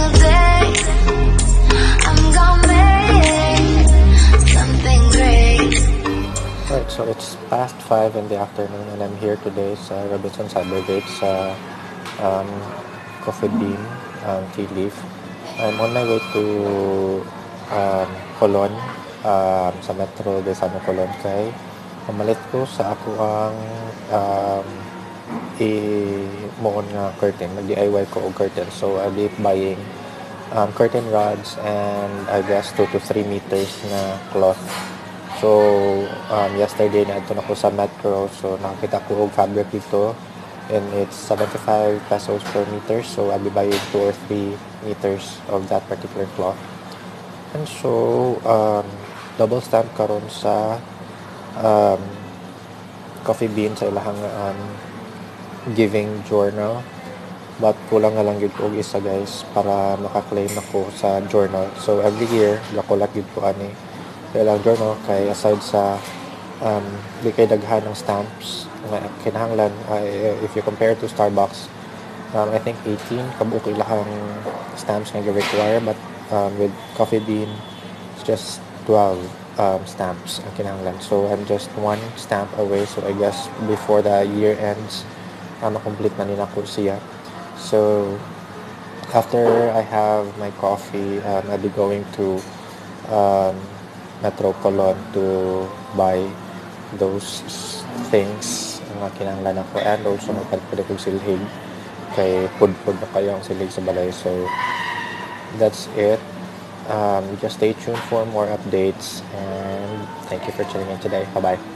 single day. I'm gonna make something great. Right, so it's past 5 in the afternoon and I'm here today sa Robinson Cybergate sa Coffee Bean Tea Leaf. I'm on my way to Colon, sa Metro Gaisano Colon kay pamalit ko sa akoang himuon nga curtain. Mag-DIY ko og curtain. So I'll be buying curtain rods and I guess 2 to 3 meters na cloth. So, yesterday na na ko sa Metro. So, nakakita ko og fabric dito. And it's 75 pesos per meter. So, I'll be buying 2 or 3 meters of that particular cloth. And so, double stamp karon sa Coffee Bean sa ilahang giving journal. But kulang na lang gyud ko og isa, guys, para maka-claim ako sa journal. So every year gakulat gyud ko ani sa ilang journal kay aside sa di kay daghan ng stamps nga kinahanglan, if you compare to Starbucks, I think 18 kabuok ilahang stamps nga gi-require, but with Coffee Bean it's just 12 stamps ang kinahanglan. So I'm just one stamp away, so I guess before the year ends, ma-complete na nila ko siya. So after I have my coffee, I'll be going to Metro Colon to buy those things nga kinahanglan ako and also magpalit kog silhig kay pudpud na kayo ang silhig sa balay. So that's it. Just stay tuned for more updates and thank you for tuning in today. Bye bye.